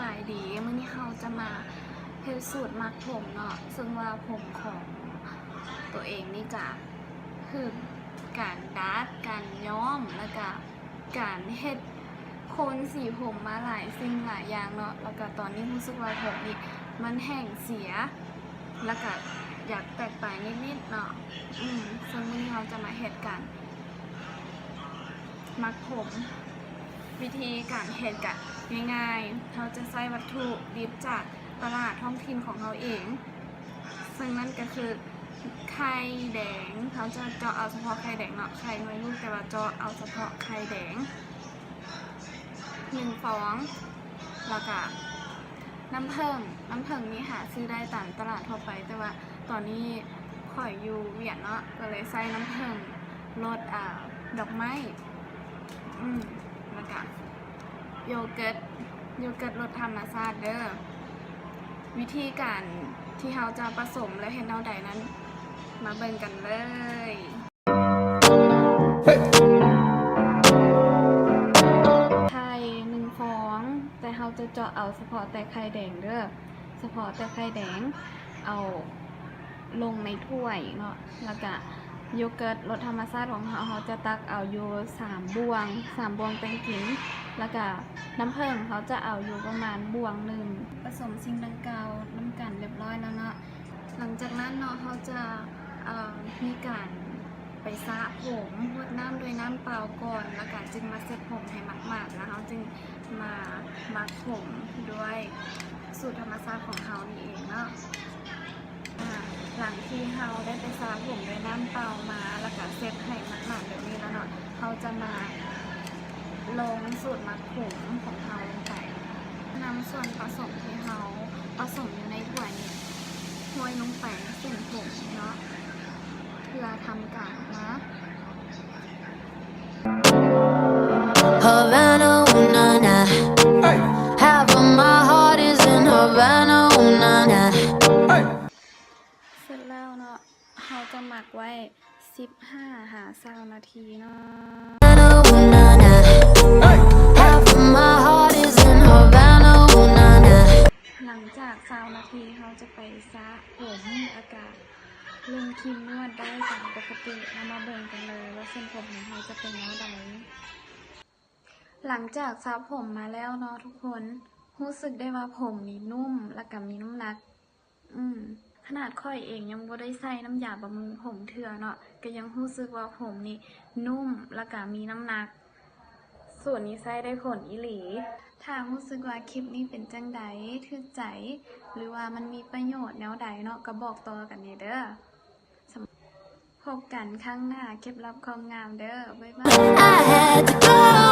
ສະບາຍດີ ມື້ນີ້ເຮົາຈະມາເຮັດສູດໝັກຜົມເນາະ ເຊິ່ງວ່າຜົມຂອງໂຕເອງນີ້ກະ ຄືການດັດ ການຍ້ອມ ແລ້ວກະການເຮັດໂຄນສີຜົມມາຫຼາຍສິ່ງຫຼາຍຢ່າງເນາະ ແລ້ວກະຕອນນີ້ຮູ້ສຶກວ່າຜົມນີ້ມັນແຫ້ງເສຍ ແລ້ວກະຢາກແຕກປາຍນິດໆເນາະ ອືມ ເຊິ່ງມື້ນີ້ເຮົາຈະມາເຮັດການ ໝັກຜົມ ວິທີການເຮັດກະງ່າຍໆ ເຮົາຈະໃຊ້ວັດຖຸດິບຈາກຕະຫຼາດທ້ອງຖິ່ນຂອງເຮົາເອງ ເຊິ່ງນັ້ນກະຄືໄຂ່ແດງ ເຮົາຈະເຈາະເອົາສະເພາະໄຂ່ແດງເນາະ ໄຂ່ໜ່ວຍລູກ ແຕ່ວ່າເຈາະເອົາສະເພາະໄຂ່ແດງ ໜຶ່ງຟອງ ແລ້ວກະ ນ້ຳເຜິ້ງ ນ້ຳເຜິ້ງນີ້ຫາຊື້ໄດ້ຕາມຕະຫຼາດທົ່ວໄປ ແຕ່ວ່າຕອນນີ້ຂ້ອຍຢູ່ຫວຽດເນາະ ກໍເລີຍໃຊ້ນ້ຳເຜິ້ງລົດ ອ່າ ດອກໄມ້ ອືມ ແລ້ວກະໂຢເກີດ ໂຢເກີດລົດທຳມະຊາດເດີ້. ວິທີການທີ່ເຮົາຈະປະສົມ ແລະ ເຮັດແນວໃດນັ້ນ ມາເບິ່ງກັນເລີຍ. ໄຂ່ໜຶ່ງຟອງ ແຕ່ເຮົາຈະເຈາະເອົາສະເພາະແຕ່ໄຂ່ແດງເດີ້ ສະເພາະແຕ່ໄຂ່ແດງ ເອົາລົງໃນຖ້ວຍເນາະ ແລ້ວກະໂຢເກີດລົດທຳມະຊາດຂອງເຮົາ ເຮົາຈະຕັກເອົາຢູ່ສາມບ່ວງ ສາມບ່ວງແຕ່ງກິນ ແລ້ວກະນ້ຳເຜິ້ງ ເຮົາຈະເອົາຢູ່ປະມານບ່ວງໜຶ່ງ ປະສົມສິ່ງດັ່ງກ່າວນຳກັນຮຽບຮ້ອຍແລ້ວເນາະ. ຫຼັງຈາກນັ້ນເນາະ ເຮົາຈະ ເອີ ມີການໄປສະຜົມ ຫົດນ້ຳດ້ວຍນ້ຳເປົ່າກ່ອນ ແລ້ວກະຈຶ່ງມາເຊັດຜົມໃຫ້ໝາດໆ ແລ້ວເຮົາຈຶ່ງມາໝັກຜົມດ້ວຍສູດທຳມະຊາດຂອງເຮົານີ້ເອງເນາະ. ອາ ຫຼັງທີ່ເຮົາໄດ້ໄປສະຜົມດ້ວຍນ້ຳເປົ່າມາ ແລ້ວກະເຊັດໃຫ້ໝາດໆແບບນີ້ແລ້ວເນາະ ເຮົາຈະມາລົງສູດໝັກຜົມຂອງເຮົາລົງໄປ. ນຳສ່ວນປະສົມທີ່ເຮົາປະສົມຢູ່ໃນຖ້ວຍນີ້ ໂຮຍລົງໄປໃນເສັ້ນຜົມເນາະ ເພື່ອທຳການໝັກ. Havana, ooh, na, na. Half of my heart is in Havana, ooh, na, na. ເສັດແລ້ວເນາະ ເຮົາຈະໝັກໄວ້ສິບຫ້າຫາຊາວນາທີເນາະ. Havana, ooh, na, na. Half of my heart is in Havana, ooh, na, na. ຫຼັງຈາກຊາວນາທີ ເຮົາຈະໄປສະຜົມ ແລ້ວກະລົງຄຣີມນວດໄດ້ຕາມປົກກະຕິ. ເຮົາມາເບິ່ງກັນເລີຍວ່າເສັ້ນຜົມຂອງເຮົາຈະເປັນແນວໃດ. ຫຼັງຈາກສະຜົມມາແລ້ວເນາະທຸກຄົນ ຮູ້ສຶກໄດ້ວ່າຜົມນີ້ນຸ້ມ ແລ້ວກະມີນ້ຳໜັກ. ອືມ ຂະໜາດຂ້ອຍເອງຍັງບໍ່ໄດ້ໃຊ້ນ້ຳຢາບຳລຸງຜົມເທື່ອເນາະ ກະຍັງຮູ້ສຶກວ່າຜົມນີ້ນຸ້ມ ແລ້ວກະມີນ້ຳໜັກ. ສູດນີ້ໃຊ້ໄດ້ຜົນອີ່ຫຼີ. ຖ້າຮູ້ສຶກວ່າຄລິບນີ້ເປັນຈັ່ງໃດ ຖືກໃຈ ຫຼືວ່າມັນມີປະໂຫຍດແນວໃດເນາະ ກະບອກຕໍ່ກັນແດ່ເດີ້. ພົບກັນຄັ້ງໜ້າ ເກັບລັບຄວາມງາມເດີ້ ບາຍບາຍ. I had to go.